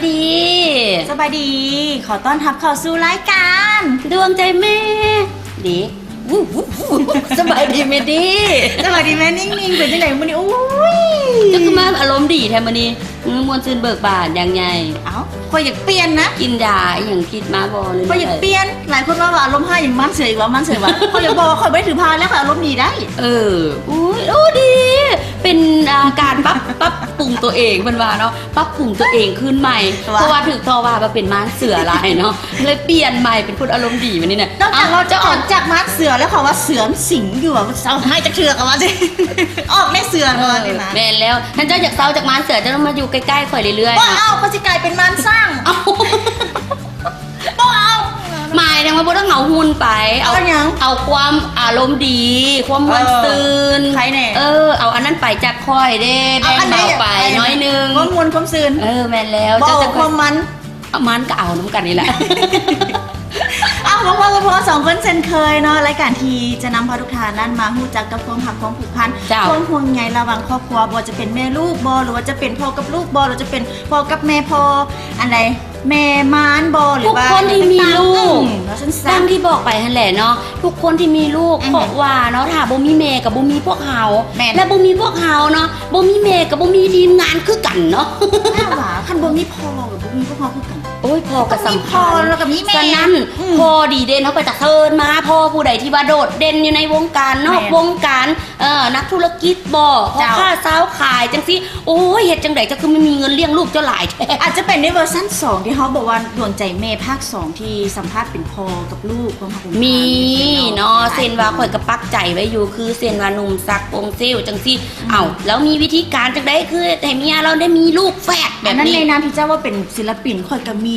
ດີ ສະບາຍດີ ຂໍຕ້ອນຮັບເຂົ້າສູ່ລາຍການ ດວງໃຈແມ່ ເດ ສະບາຍດີແມ່ດີ ສະບາຍດີແມ່ນິ້ງໆ ເປັນຈັ່ງໃດມື້ນີ້? ໂອ້ຍ ເຈົ້າຄືມາອາລົມດີແທ້ມື້ນີ້? ອືມ ມ່ວນຊື່ນເບີກບານຢ່າງໃຫຍ່. ເອົ້າ ຂ້ອຍຢາກປ່ຽນນະ. ກິນຢາອີ່ຫຍັງຜິດມາບໍ່ ຫຼື ຂ້ອຍຢາກປ່ຽນ. ຫຼາຍຄົນເວົ້າວ່າອາລົມຮ້າຍ ຫຍັງ ມັນເສືອອີກວ່າ ມັນເສືອວ່າ. ຂ້ອຍຢາກບອກວ່າຂ້ອຍບໍ່ໄດ້ຖືພາແລ້ວ ຂ້ອຍອາລົມດີໄດ້. ເອີ ໂອ້ຍ ໂອ້ ດີ ເປັນ ອ່າ ການປັບ ປັບປຸງຕົວເອງ ເພິ່ນວ່າເນາະ ປັບປຸງຕົວເອງຄືນໃໝ່ ວ່າ ເພາະວ່າຖືກຕໍ່ວ່າວ່າເປັນມ້ານເສືອຫຼາຍເນາະ ເລີຍປ່ຽນໃໝ່ເປັນຄົນອາລົມດີບັດນີ້ນະ. ນອກຈາກເຮົາຈະອອກຈາກມ້ານເສືອແລ້ວ ເຂົາວ່າເສືອມັນສິງຢູ່ ເອົາ ເອົາໃຫ້ຈັກເທື່ອ ເຂົາວ່າຊິ ອອກແຕ່ເສືອ ເຂົາວ່ານີ້ນະ. ແມ່ນແລ້ວ ຄັນເຈົ້າຢາກເຊົາຈາກມ້ານເສືອ ເຈົ້າຕ້ອງມາຢູ່ໃກ້ໆ ຂ້ອຍເລື້ອຍໆ ບໍ່ເອົາ ເນາະ ຂ້ອຍຊິກາຍເປັນມ້ານຊ້າງ. ເອົ້າ ບໍ່ເອົາ ໝາຍເຖິງວ່າບໍ່ຕ້ອງເອົາຫຸ່ນໄປ ເອົາ ເອົາຫຍັງ? ເອົາຄວາມອາລົມດີ ຄວາມມ່ວນຊື່ນ ເອີ ໃຜແດ່? ເອີ ເອົາອັນນັ້ນໄປຈາກຂ້ອຍເດ້ ແບ່ງເບົາໄປໜ້ອຍໜຶ່ງ ຄວາມມ່ວນຄວາມຊື່ນ. ເອີ ແມ່ນແລ້ວ ບໍ່ເອົາຄວາມມັນ ເອົາມັນກໍເອົານຳກັນນີ້ແຫຼະ. ເອົາ ມາພົບກັບພວກເຮົາສອງຄົນເຊັ່ນເຄີຍເນາະ ລາຍການທີ່ຈະນຳພາທຸກທ່ານນັ້ນມາຮູ້ຈັກກັບຄວາມຮັກ ຄວາມຜູກພັນ ເຈົ້າ ຄວາມຫ່ວງໃຍລະຫວ່າງຄອບຄົວ ບໍ່ວ່າຈະເປັນແມ່ລູກບໍ ຫຼືວ່າຈະເປັນພໍ່ກັບລູກບໍ ຫຼືວ່າຈະເປັນພໍ່ກັບແມ່ ພໍ່ອັນໃດ ແມ່ມ້ານບໍ ຫຼືວ່າ ທຸກຄົນທີ່ມີລູກ ອືມ ວ່າຊັ້ນຊະ ດັ່ງທີ່ບອກໄປຫັ້ນແຫຼະເນາະ ທຸກຄົນທີ່ມີລູກ ອືຮຶ ເພາະວ່າເນາະ ຖ້າບໍ່ມີແມ່ກໍບໍ່ມີພວກເຮົາ ແມ່ນ ແລະ ບໍ່ມີພວກເຮົາເນາະ ບໍ່ມີແມ່ກໍບໍ່ມີທີມງານຄືກັນເນາະ. ແມ່ນວ່າ ຄັນບໍ່ມີພໍ່ກໍບໍ່ມີພວກເຮົາຄືກັນ. ໂອ້ຍ ພໍ່ກໍສຳຄັນ ຕ້ອງມີພໍ່ ແລ້ວກໍມີແມ່ ສະນັ້ນ ອືມ ພໍດີເດັ່ນ ເຮົາກໍຈະເຊີນມາ ພໍ່ຜູ້ໃດທີ່ວ່າໂດດເດັ່ນຢູ່ໃນວົງການ ນອກ ແມ່ນ ວົງການ ເອີ ນັກທຸລະກິດບໍ ພໍ່ ເຈົ້າ ຄ້າຊາວຂາຍຈັ່ງຊີ້ ໂອ້ຍ ເຮັດຈັ່ງໃດເຈົ້າຄືມາມີເງິນລ້ຽງລູກເຈົ້າຫຼາຍແທ້? ອາດຈະເປັນໃນເວີຊັນສອງ ທີ່ເຮົາບອກວ່າດວງໃຈແມ່ພາກສອງ ທີ່ສຳພາດເປັນພໍ່ກັບລູກ ຄວາມຮັກ ມີເນາະ ເຊັ່ນວ່າຂ້ອຍກໍປັກໃຈໄວ້ຢູ່ ຄືເຊັ່ນວ່າໜຸ່ມສັກ ວົງເຊວ ຈັ່ງຊີ້ ອືມ ເອົ້າ ລາວມີວິທີການຈັ່ງໃດ ຄືເຮັດໃຫ້ເມຍລາວໄດ້ມີລູກແຝດແບບນີ້? ອັນນັ້ນໃນນາມທີ່ເຈົ້າວ່າເປັນສິນລະປິນ ຂ້ອຍກໍມີ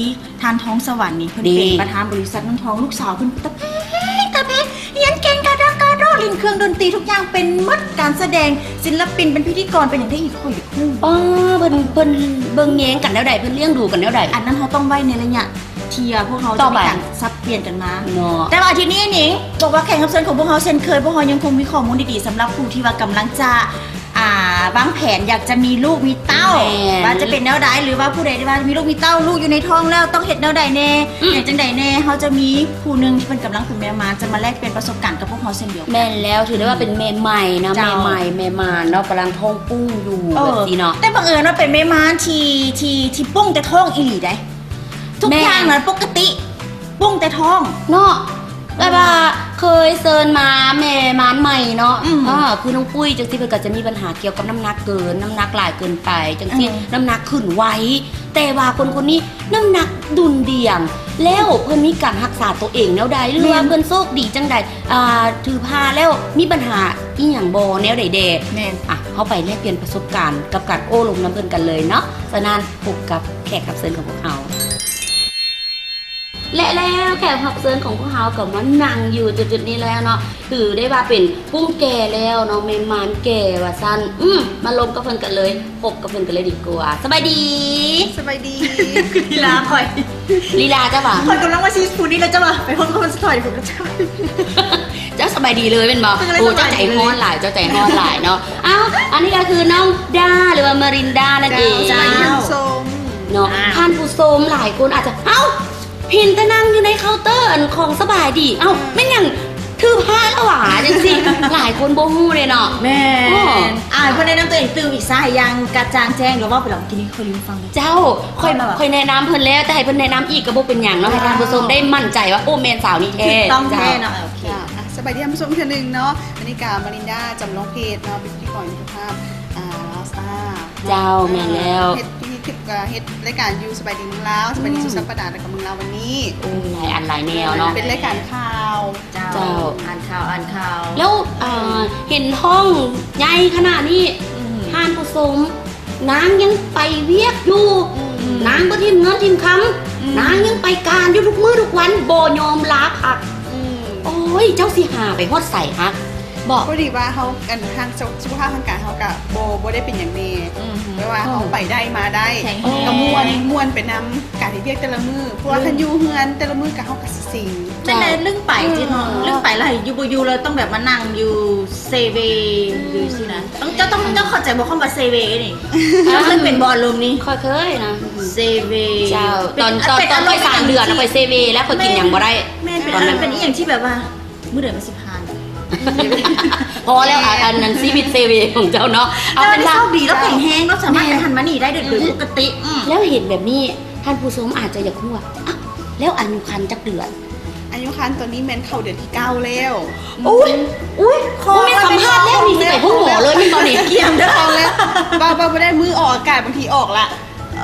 ທ່ານ ທອງສະຫວັນນີ້ ເພິ່ນເປັນປະທານບໍລິສັດເມືອງທອງ ລູກສາວເພິ່ນຕາແພງ ຕາແພງ ຮຽນເກັ່ງກະດອກກະໂດ ຫຼິ້ນເຄື່ອງດົນຕີທຸກຢ່າງເປັນໝົດ ການສະແດງ ສິນລະປິນ ເປັນພິທີກອນ ເປັນຫຍັງໄດ້ອີກ ຂ້ອຍຢາກຮູ້. ອໍ ເພິ່ນ ເພິ່ນເບິ່ງແຍງກັນແນວໃດ? ເພິ່ນລ້ຽງດູກັນແນວໃດ? ອັນນັ້ນເຮົາຕ້ອງໄວ້ໃນໄລຍະທີ່ພວກເຮົາຈະມີການສັບປ່ຽນກັນມາເນາະ ແຕ່ວ່າທີ່ນີ້ນິງ ບອກວ່າແຂກຮັບເຊີນຂອງພວກເຮົາເຊັ່ນເຄີຍ ພວກເຮົາຍັງຄົງມີຂໍ້ມູນດີໆ ສຳລັບຜູ້ທີ່ວ່າກຳລັງຈະ ອ່າ ວາງແຜນຢາກຈະມີລູກມີເຕົ້າ ແມ່ນ ວ່າຈະເປັນແນວໃດ ຫຼືວ່າຜູ້ໃດທີ່ວ່າມີລູກມີເຕົ້າ ລູກຢູ່ໃນທ້ອງແລ້ວຕ້ອງເຮັດແນວໃດແດ່ ອືມ ເຮັດຈັ່ງໃດແດ່ ເຮົາຈະມີຜູ້ໜຶ່ງທີ່ເພິ່ນກຳລັງເປັນແມ່ມານ ຈະມາແລກປ່ຽນປະສົບການກັບພວກເຮົາເຊັ່ນດຽວກັນ. ແມ່ນແລ້ວ ຖືໄດ້ວ່າເປັນແມ່ໃໝ່ເນາະ ເຈົ້າ ແມ່ໃໝ່ ແມ່ມານເນາະ ກຳລັງທ້ອງປຸ້ງຢູ່ ເອີ ແບບຊີ້ເນາະ ແຕ່ບັງເອີນວ່າເປັນແມ່ມານທີ່ ທີ່ ທີ່ປຸ້ງແຕ່ທ້ອງອີ່ຫຼີໃດ ທຸກ ແມ່ນ ຢ່າງນັ້ນປົກກະຕິ ປຸ້ງແຕ່ທ້ອງເນາະ ແບບວ່າເຄີຍເຊີນມາແມ່ມານໃໝ່ເນາະ ອືມ ເອີ ຄືນ້ອງປຸ້ຍຈັ່ງຊີ້ ເພິ່ນກໍຈະມີບັນຫາກ່ຽວກັບນ້ຳໜັກເກີນ ນ້ຳໜັກຫຼາຍເກີນໄປຈັ່ງຊີ້ ອືມ ນ້ຳໜັກຂຶ້ນໄວ ແຕ່ວ່າຄົນຄົນນີ້ນ້ຳໜັກດຸ່ນດ່ຽງ ແລ້ວເພິ່ນມີການຮັກສາຕົວເອງແນວໃດ ຫຼືວ່າ ແມ່ນ ເພິ່ນໂຊກດີຈັ່ງໃດ ອ່າ ຖືພາແລ້ວມີບັນຫາອີ່ຫຍັງບໍ່ ແນວໃດແດ່? ແມ່ນ ອ່ະ ເຮົາໄປແລກປ່ຽນປະສົບການກັບການໂອ້ລົມນຳເພິ່ນກັນເລີຍເນາະ ສະນັ້ນ ພົບກັບແຂກຮັບເຊີນຂອງພວກເຮົາ ແລະ ແລ້ວແຂກຮັບເຊີນຂອງພວກເຮົາກໍມານັ່ງຢູ່ຈຸດໆນີ້ແລ້ວເນາະ ຖືໄດ້ວ່າເປັນປຸ້ງແກ່ແລ້ວເນາະ ແມ່ມານແກ່ວ່າຊັ້ນ ອືມ ມາລົມກັບເພິ່ນກັນເລີຍ ພົບກັບເພິ່ນກັນເລີຍດີກວ່າ ສະບາຍດີ ສະບາຍດີ ລີລາຂ້ອຍ ລີລາເຈົ້າຫວາ ຂ້ອຍກຳລັງວ່າຊິຜູ້ນີ້ແລ້ວເຈົ້າຫວາ ໄປພົບກັບເພິ່ນສະຖອຍ ເຈົ້າສະບາຍດີເລີຍແມ່ນບໍ່? ໂອ້ ເຈົ້າໃຈຮ້ອນຫຼາຍ ເຈົ້າໃຈຮ້ອນຫຼາຍເນາະ ອ້າວ ອັນນີ້ກໍຄືນ້ອງດາ ຫຼືວ່າມາລິນດານັ້ນເອງ ເຈົ້າ ສະບາຍດີທ່ານຜູ້ຊົມເນາະ ອ່າ ທ່ານຜູ້ຊົມຫຼາຍຄົນອາດຈະ ເອົ້າ ເຫັນແຕ່ນັ່ງຢູ່ໃນເຄົາເຕີອັນຂອງສະບາຍດີ ເອົ້າ ອືມ ແມ່ນຫຍັງຖືພາລະຫວາ ຈັ່ງຊີ້ ຫຼາຍຄົນບໍ່ຮູ້ເດ້ເນາະ ແມ່ນ ໂອ້ ອ່າ ເພິ່ນແນະນຳຕົວເອງຕື່ມອີກຊະ ໃຫ້ຢ່າງກະຈ່າງແຈ້ງ ຫຼືເວົ້າໄປແລ້ວ ເມື່ອກີ້ນີ້ຂ້ອຍລືມຟັງເດ້ ເຈົ້າ ຂ້ອຍ ຂ້ອຍແນະນຳເພິ່ນແລ້ວ ແຕ່ໃຫ້ເພິ່ນແນະນຳອີກກໍບໍ່ເປັນຫຍັງເນາະ ໃຫ້ທ່ານຜູ້ຊົມໄດ້ໝັ້ນໃຈວ່າ ໂອ້ ແມ່ນສາວນີ້ແທ້ ຕ້ອງແທ້ເນາະ ເຈົ້າ ໂອເຄ ອ່າ ສະບາຍດີທ່ານຜູ້ຊົມເທື່ອໜຶ່ງເນາະ ອັນນີ້ກະມາລິນດາ ຈຳລອງເພດເນາະ ເປັນພິທີກອນເອກະພາບ ອ່າ ລາວສະຕາ ເຈົ້າ ແມ່ນແລ້ວ ເຮັດ ເຮັດ ເຮັດລາຍການຢູ່ສະບາຍດີເມືອງລາວ ສະບາຍດີສຸດສັບປະດາ ແລ້ວກໍເມືອງລາວວັນນີ້ ໂອ້ ຫຼາຍອັນຫຼາຍແນວເນາະ ເປັນລາຍການຂ່າວ ເຈົ້າ ເຈົ້າ ອ່ານຂ່າວ ອ່ານຂ່າວ ແລ້ວ ອ່າ ເຫັນທ້ອງໃຫຍ່ຂະໜາດນີ້ ອືມ ທ່ານຜູ້ຊົມ ນາງຍັງໄປວຽກຢູ່ ອືມ ນາງບໍ່ຖິ້ມເງິນຖິ້ມຄຳ ອືມ ນາງຍັງໄປການຢູ່ທຸກມື້ທຸກວັນ ບໍ່ຍອມລາພັກ ອືມ ໂອ້ຍ ເຈົ້າຊິຫາໄປຮອດໃສຫະ? ບໍ່ ພໍດີວ່າເຮົາ ອັນ ທາງສຸຂະພາບທາງກາຍເຮົາກະບໍ່ ບໍ່ໄດ້ເປັນຫຍັງແນ່ ອືມ ແຕ່ວ່າເຮົາໄປໄດ້ມາໄດ້ ແຂງແຮງ ກະມ່ວນ ມ່ວນໄປນຳການເຮັດວຽກແຕ່ລະມື້ ເພາະວ່າ ອືມ ຄັນຢູ່ເຮືອນແຕ່ລະມື້ກະເຮົາກະຊິເຊັງ ເຈົ້າ ຈັ່ງໃດລຶ້ງໄປຊີ້ເນາະ ອືມ ລຶ້ງໄປແລ້ວຢູ່ບໍ່ຢູ່ ແລ້ວຕ້ອງແບບມານັ່ງຢູ່ເຊເວ ອືມ ຢູ່ຊີ້ນະ ຕ້ອງ ເຈົ້າຕ້ອງ ເຈົ້າເຂົ້າໃຈບໍ່ຄຳວ່າເຊເວນີ້? ເຈົ້າເຄີຍເປັນບໍ່ ອາລົມນີ້? ຂ້ອຍເຄີຍນະ ອືມ ເຊເວ ເຈົ້າ ຕອນ ເປັນ ຕອນ ເປັນ ຕອນຂ້ອຍສາມເດືອນ ເປັນອາລົມທີ່ ຂ້ອຍເຊເວແລ້ວ ຂ້ອຍກິນຫຍັງບໍ່ໄດ້ ແມ່ນ ເປັນ ຕອນນັ້ນ ເປັນອີ່ຫຍັງທີ່ແບບວ່າ ມື້ໃດມັນຊິຜ່ານ ພໍແລ້ວ ອັນ ອັນນັ້ນຊີວິດເຊເວຂອງເຈົ້າເນາະ ເອົາເປັນວ່າ ເຈົ້ານີ້ໂຊກດີ ລາວແຂງແຮງ ລາວສາມາດ ແມ່ນ ໄປຫັ້ນມານີ້ໄດ້ ເດີນ ເດີນປົກກະຕິ ອືມ ແລ້ວເຫັນແບບນີ້ ທ່ານຜູ້ຊົມອາດຈະຢາກຮູ້ວ່າ ອ້າວ ແລ້ວອາຍຸຄັນຈັກເດືອນ? ອາຍຸຄັນຕອນນີ້ແມ່ນເຂົ້າເດືອນທີເກົ້າແລ້ວ ໂອ້ຍ ໂອ້ຍ ບໍ່ແມ່ນສຳພາດແລ້ວນີ້ ຊິໄປໂຮງໝໍເລີຍແມ່ນບໍ່ນີ້? ກຽມເດີ ເອົາແລ້ວ ເວົ້າ ເວົ້າບໍ່ໄດ້ ມື້ອອກອາກາດບາງທີອອກລະ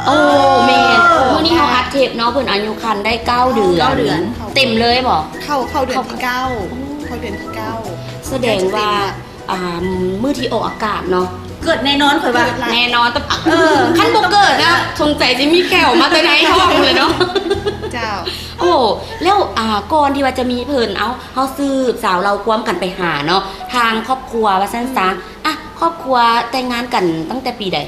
ໂອ້ ເອີ ແມ່ນ ມື້ນີ້ເຮົາອັດເທບເນາະ ເພິ່ນອາຍຸຄັນໄດ້ເກົ້າເດືອນ ເກົ້າເດືອນ ເຕັມເລີຍບໍ່? ເຂົ້າ ເຂົ້າເດືອນທີເກົ້າ ເຂົ້າເດືອນທີເກົ້າ ສະແດງວ່າ ອ່າ ມື້ທີ່ອອກອາກາດເນາະ ເກີດແນ່ນອນ ຂ້ອຍວ່າ ເກີດລະ ແນ່ນອນ ແຕ່ ເອີ ຄັນບໍ່ເກີດນະ ສົງໄສຊິມີແຂ້ວມາແຕ່ໃນທ້ອງພຸ້ນແຫຼະເນາະ ເຈົ້າ ໂອ້ ແລ້ວ ອ່າ ກ່ອນທີ່ວ່າຈະມີເພິ່ນ ເອົ້າ ເຮົາສືບສາວເລົ່າຄວາມກັນໄປຫາເນາະ ທາງຄອບຄົວວ່າຊັ້ນຊະ ອືມ ອ່ະ ຄອບຄົວແຕ່ງງານກັນຕັ້ງແຕ່ປີໃດ?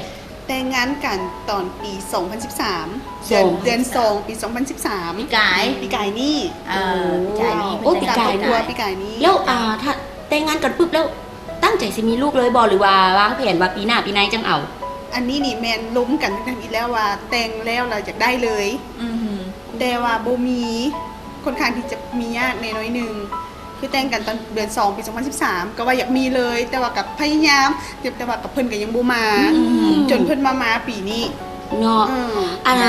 ແຕ່ງງານກັນຕອນປີສອງພັນສິບສາມ ເດືອນ ສອງ ເດືອນສອງ ປີສອງພັນສິບສາມ ປີກາຍ ປີກາຍນີ້ ເອີ ໂອ້ ປີກາຍນີ້ ໂອ້ ປີກາຍນີ້ ປີກາຍນີ້ ແລ້ວ ອ່າ ຖ້າແຕ່ງງານກັນປຶບແລ້ວ ຕັ້ງໃຈຊິມີລູກເລີຍບໍ່ ຫຼືວ່າວາງແຜນວ່າປີໜ້າປີໃນຈັ່ງເອົາ? ອັນນີ້ນີ້ແມ່ນລົມກັນຕັ້ງແຕ່ທຳອິດແລ້ວວ່າ ແຕ່ງແລ້ວລະຢາກໄດ້ເລີຍ ອືຮຶ ແຕ່ວ່າບໍ່ມີ ຄ່ອນຂ້າງທີ່ຈະມີຍາກແດ່ໜ້ອຍໜຶ່ງ ຄືແຕ່ງກັນຕອນເດືອນສອງ ປີສອງພັນສິບສາມ ກໍວ່າຢາກມີເລີຍ ແຕ່ວ່າກໍພະຍາຍາມ ແຕ່ວ່າກໍເພິ່ນກໍຍັງບໍ່ມາ ອືມ ຈົນເພິ່ນມາ ມາປີນີ້ເນາະ ເອີ ອັນ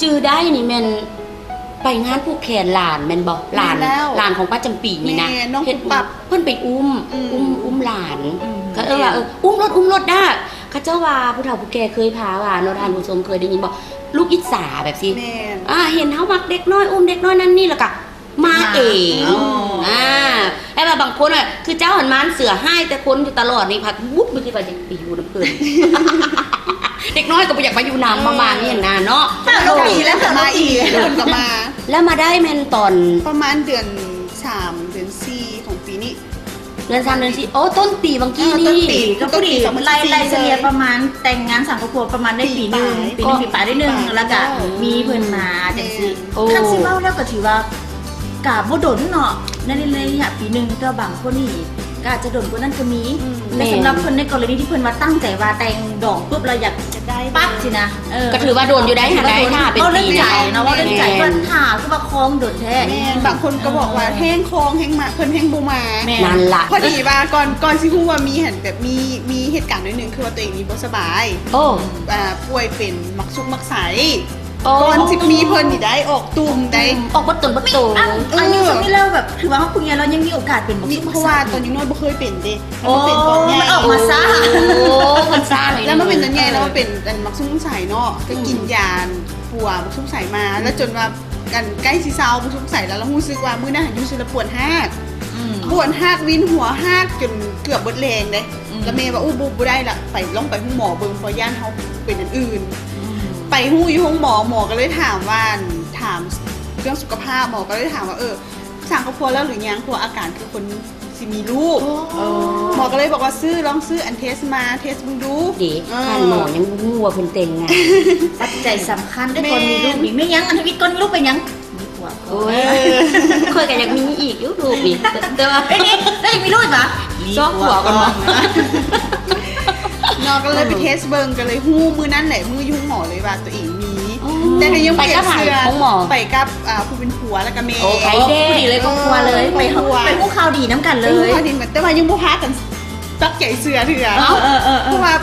ຈື່ໄດ້ນີ້ແມ່ນໄປງານຜູກແຂນຫຼານແມ່ນບໍ່? ຫຼານ ແມ່ນແລ້ວ ຫຼານຂອງປ້າຈຳປີນີ້ນະ ແມ່ນ ນ້ອງ ເຮັດ ປຸບປັບ ເພິ່ນໄປອຸ້ມ ອືມ ອຸ້ມ ອຸ້ມຫຼານ ອືມ ກໍເອີ້ນວ່າ ເອີ ອຸ້ມໂລດ ອຸ້ມໂລດດາ ເຂົາເຈົ້າວ່າຜູ້ເຖົ້າຜູ້ແກ່ເຄີຍພາວ່າເນາະ ທ່ານຜູ້ຊົມເຄີຍໄດ້ຍິນບໍ່? ລູກອິດສາແບບຊີ້ ແມ່ນ ອ່າ ເຫັນເຮົາມັກເດັກນ້ອຍ ອຸ້ມເດັກນ້ອຍນັ້ນນີ້ ແລ້ວກໍ ມາເອງ ອໍ ອ່າ ແຕ່ວ່າບາງຄົນອະ ຄືເຈົ້າຫັ້ນມານເສືອຮ້າຍແຕ່ຄົນຢູ່ຕະຫຼອດນີ້ ພັດວຸບໄປຊິວ່າຢາກໄປຢູ່ນຳເພິ່ນ ເດັກນ້ອຍກໍບໍ່ຢາກມາຢູ່ນຳ ເອີ ປະມານນີ້ຫັ້ນນະເນາະ ຫ້າ ໂລກດີແລ້ວ ເພິ່ນມາອີກ ເພິ່ນກໍມາ ແລ້ວມາໄດ້ແມ່ນຕອນປະມານເດືອນສາມ ເດືອນສີ່ຂອງປີນີ້ ເດືອນສາມ ເດືອນສີ່ ໂອ້ ຕົ້ນປີບາງກີ້ນີ້ ເອີ ຕົ້ນປີ ກໍພໍດີ ຕົ້ນປີສອງພັນສິບສີ່ ໄລ່ ໄລ່ສະເລ່ຍ ເລີຍ ປະມານແຕ່ງງານສ້າງຄອບຄົວປະມານໄດ້ປີໜຶ່ງ ເອີ ປີໜຶ່ງ ປີປາຍ ປີປາຍໄດ້ໜຶ່ງ ແລ້ວກໍ ເອີ ມີເພິ່ນມາຈັ່ງຊີ້ ໂອ້ ຄັນຊິເວົ້າແລ້ວກໍຖືວ່າ ກະບໍ່ດົນເນາະ ໃນ ໃນໄລຍະປີໜຶ່ງ ແຕ່ວ່າບາງຄົນນີ້ກໍອາດຈະດົນກວ່ານັ້ນກໍມີ ອືມ ແຕ່ສຳລັບເພິ່ນໃນກໍລະນີທີ່ເພິ່ນວ່າຕັ້ງໃຈວ່າແຕ່ງດອງປຶບແລ້ວຢາກ ຢາກໄດ້ ປັບຊີ້ນະ ເອີ ກໍຖືວ່າດົນຢູ່ໄດ໋ຫັ້ນໄດ໋ ຖ້າເປັນປີນະ ເວົ້າເລື່ອງໃຈເນາະ ເວົ້າເລື່ອງໃຈ ແມ່ນ ກໍຖ້າຄືວ່າຄອງດົນແທ້ ແມ່ນ ບາງຄົນກໍບອກວ່າແຮງຄອງແຮງມາ ເພິ່ນແຮງບໍ່ມາ ແມ່ນ ນັ້ນລະ ພໍດີວ່າກ່ອນ ກ່ອນຊິຮູ້ວ່າມີຫັ້ນ ແບບມີ ມີເຫດການໜ້ອຍໜຶ່ງ ຄືວ່າຕົວເອງນີ້ບໍ່ສະບາຍ ໂອ້ ອ່າ ປ່ວຍເປັນໝາກສຸກໝາກໃສ ອໍ ກ່ອນຊິມີເພິ່ນນີ້ໄດ໋ ອອກຕຸ່ມໄດ໋ ອອກເບິດຕົນເບິດໂຕ ເອີ ອາຍຸສ່ຳນີ້ແລ້ວແບບ ຖືວ່າເຮົາຜູ້ໃຫຍ່ແລ້ວຍັງມີໂອກາດເປັນໝາກສຸກໝາກໃສ ເພາະວ່າຕອນຍັງນ້ອຍບໍ່ເຄີຍເປັນເດ້ ອໍ ມັນອອກມາຊ້າ ໂອ້ ມັນຊ້າ ແລ້ວມາເປັນຕອນໃຫຍ່ແລ້ວມາເປັນອັນໝາກສຸກໝາກໃສເນາະ ກໍກິນ ອືມ ຢາປົວໝາກສຸກໃສມາ ແລ້ວຈົນວ່າ ອັນໃກ້ຊິເຊົາໝາກສຸກໃສແລ້ວ ລະຮູ້ສຶກວ່າມື້ນັ້ນຢູ່ຊື່ລະປວດຮາກ ອືມ ປວດຮາກ ວິນຫົວຮາກຈົນເກືອບເບິດແຮງເດ້ ອືມ ລະແມ່ວ່າ ໂອ້ ບໍ່ ບໍ່ໄດ້ລະ ໄປ ລອງໄປໂຮງໝໍເບິ່ງ ເພາະຢ້ານເຮົາເປັນອັນອື່ນ ອືມ ໄປຮູ້ຢູ່ໂຮງໝໍ ໝໍກໍເລີຍຖາມວ່າ ຖາມເລື່ອງສຸຂະພາບ ໝໍກໍເລີຍຖາມວ່າ ເອີ ສ້າງຄອບຄົວແລ້ວຫຼືຍັງ? ເພາະວ່າອາການຄືຄົນຊິມີລູກ ໂອ້ ເອີ ໝໍກໍເລີຍບອກວ່າ ຊື້ ລອງຊື້ອັນເທສມາ ເທສເບິ່ງດູ ເດ້ ເອີ ຄັນໝໍຍັງບໍ່ຮູ້ວ່າເພິ່ນແຕ່ງງານ ປັດໄຈສຳຄັນເດ້ ແມ່ນ ກ່ອນມີລູກນີ້ ແມ່ນຫຍັງ ອັນທຳອິດກ່ອນມີລູກເປັນຫຍັງ? ມີຜົວກ່ອນ ໂອ້ຍ ຂ້ອຍກໍຢາກມີອີກຢູ່ລູກນີ້ ແຕ່ວ່າ ເອີຍ ນີ້ ໄດ້ມີລູກອີກຫວາ? ຊອກຜົວກ່ອນເນາະ ເນາະ ກໍເລີຍໄປເທສເບິ່ງ ກໍເລີຍຮູ້ມື້ນັ້ນແຫຼະ ມື້ຢູ່ໂຮງໝໍເລີຍວ່າຕົວເອງມີ ອໍ ແຕ່ກໍຍັງບໍ່ຢາກເຊື່ອ ໄປກັບໃຜ? ໂຮງໝໍ ໄປກັບ ອ່າ ຜູ້ເປັນຜົວ ແລ້ວກໍແມ່ ໂອ້ ໄປເດ້ ພໍດີເລີຍ ຄອບຄົວເລີຍ ຄອບຄົວ ໄປ ໄປຮູ້ຂ່າວດີນຳກັນເລີຍ ໄປຮູ້ຂ່າວດີນຳກັນ ແຕ່ວ່າຍັງບໍ່ພາກັນປັກໃຈເຊື່ອເທື່ອ ເອີ ເອີ ເອີ ເພາະວ່າ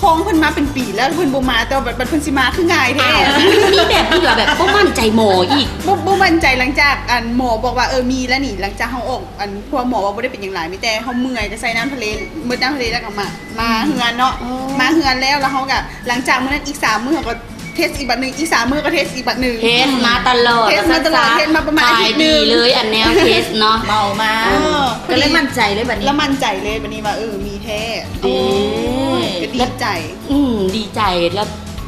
ຄອງເພິ່ນມາເປັນປີແລ້ວ ເພິ່ນບໍ່ມາ ແຕ່ວ່າບັດເພິ່ນຊິມາຄືງ່າຍແທ້ ອ້າວ ມີ ມີແບບນີ້ວ່າແບບບໍ່ໝັ້ນໃຈໝໍອີກ ບໍ່ ບໍ່ໝັ້ນໃຈ ຫຼັງຈາກ ອັນ ໝໍບອກວ່າ ເອີ ມີແລ້ວນີ້ ຫຼັງຈາກເຮົາອອກ ອັນ ພວກໝໍວ່າບໍ່ໄດ້ເປັນຫຍັງຫຼາຍ ມີແຕ່ເຮົາເມື່ອຍ ກໍໃສ່ນ້ຳທະເລ ໝົດນ້ຳທະເລແລ້ວກໍມາ ມາເຮືອນເນາະ ອໍ ມາເຮືອນແລ້ວ ແລ້ວເຮົາກໍ ຫຼັງຈາກມື້ນັ້ນອີກສາມມື້ ເຮົາກໍເທສອີກບາດໜຶ່ງ ອີກສາມມື້ກໍເທສອີກບາດໜຶ່ງ ເທສມາຕະຫຼອດ ເທສມາຕະຫຼອດ ວ່າຊັ້ນຊະ ເທສມາປະມານອາທິດໜຶ່ງ ຂາຍດີເລີຍ ອັນແນວເທສເນາະ ເມົາມາ ເອີ ກໍເລີຍໝັ້ນໃຈເລີຍບັດນີ້ ແລ້ວໝັ້ນໃຈເລີຍບັດນີ້ວ່າ ເອີ ມີແທ້ ເດ້ ໂອ້ຍ ກໍດີໃຈ ອືມ ດີໃຈ ແລ້ວ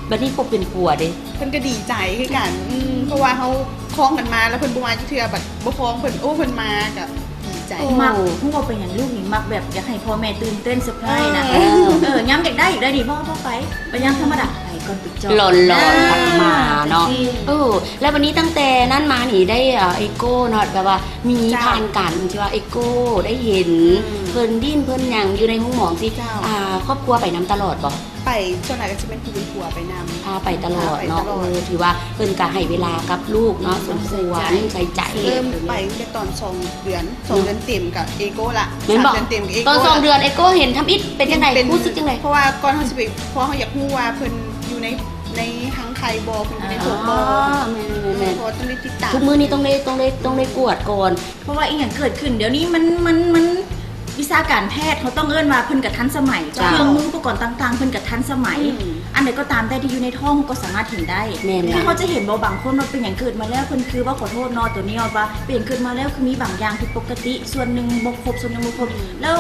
ບັດນີ້ຄົບເປັນຜົວເດ້ ເພິ່ນກໍດີໃຈຄືກັນ ອືມ ເພາະວ່າເຮົາຄອງກັນມາ ແລ້ວເພິ່ນບໍ່ມາຈັກເທື່ອ ບັດບໍ່ຄອງເພິ່ນ ໂອ້ ເພິ່ນມາກໍດີໃຈ ໂອ້ ມັກ ຮູ້ວ່າເປັນຫຍັງລູກນີ້ມັກແບບຢາກໃຫ້ພໍ່ແມ່ຕື່ນເຕັ້ນເຊີໄພນະ ເອີ ເອີ ຍາມຢາກໄດ້ ຢາກໄດ້ນີ້ ບໍ່ ບໍ່ໄປ ໄປຍາມທຳມະດາ ໄປກ່ອນໄປຈອດ ຫຼອນໆ ອ່າ ທັກມາເນາະ ອືມ ເອີ ແລ້ວບັດນີ້ຕັ້ງແຕ່ນັ້ນມານີ້ໄດ້ ເອີ ເອໂກເນາະ ແບບວ່າມີ ເຈົ້າ ຜ່ານການທີ່ວ່າເອໂກໄດ້ເຫັນ ອືມ ເພິ່ນດີ້ນເພິ່ນຫຍັງຢູ່ໃນໂຮງໝໍ ຊິ ເຈົ້າ ອ່າ ຄອບຄົວໄປນຳຕະຫຼອດບໍ່? ໄປ ສ່ວນຫຼາຍກໍຊິແມ່ນຜູ້ເປັນຜົວໄປນຳ ພາໄປຕະຫຼອດເນາະ ພາໄປຕະຫຼອດ ເອີ ຖືວ່າເພິ່ນກໍໃຫ້ເວລາກັບລູກເນາະ ສົມຄວນ ໃສ່ໃຈ ເລີ່ມໄປຕັ້ງແຕ່ຕອນສອງເດືອນ ສອງເດືອນເຕັມກໍເອໂກລະ ແມ່ນບໍ່? ສາມເດືອນເຕັມກໍເອໂກລະ ຕອນສອງເດືອນເອໂກ ເຫັນທຳອິດ ເປັນຈັ່ງໃດ? ຮູ້ສຶກຈັ່ງໃດ? ເພາະວ່າກ່ອນເຮົາຊິໄປ ເພາະເຮົາຢາກຮູ້ວ່າເພິ່ນຢູ່ໃນ ໃນຮັງໄຂ່ບໍ່ ເພິ່ນຢູ່ໃນ ອໍ ທ້ອງບໍ່ ແມ່ນໆໆ ເອີ ເພາະວ່າຕ້ອງໄດ້ຕິດຕາມ ທຸກມື້ນີ້ຕ້ອງໄດ້ ຕ້ອງໄດ້ ຕ້ອງໄດ້ກວດກ່ອນ ເພາະວ່າອີ່ຫຍັງເກີດຂຶ້ນ ດຽວນີ້ມັນ ມັນ ມັນ ວິຊາການແພດເຮົາຕ້ອງເອີ້ນວ່າເພິ່ນກໍທັນສະໄໝ ເຈົ້າ ເຄື່ອງມືອຸປະກອນຕ່າງໆ ເພິ່ນກໍທັນສະໄໝ ອືມ ອັນໃດກໍຕາມແຕ່ທີ່ຢູ່ໃນທ້ອງກໍສາມາດເຫັນໄດ້ ແມ່ນ ຄືເຮົາຈະເຫັນບໍ່ ບາງຄົນວ່າເປັນຫຍັງເກີດມາແລ້ວ ເພິ່ນຄືວ່າ ຂໍໂທດເນາະ ໂຕນີ້ອອກວ່າເປັນເກີດມາແລ້ວຄືມີບາງຢ່າງຜິດປົກກະຕິ ສ່ວນໜຶ່ງບໍ່ຄົບ ສ່ວນໜຶ່ງບໍ່ຄົບ ອືມ ແລ້ວ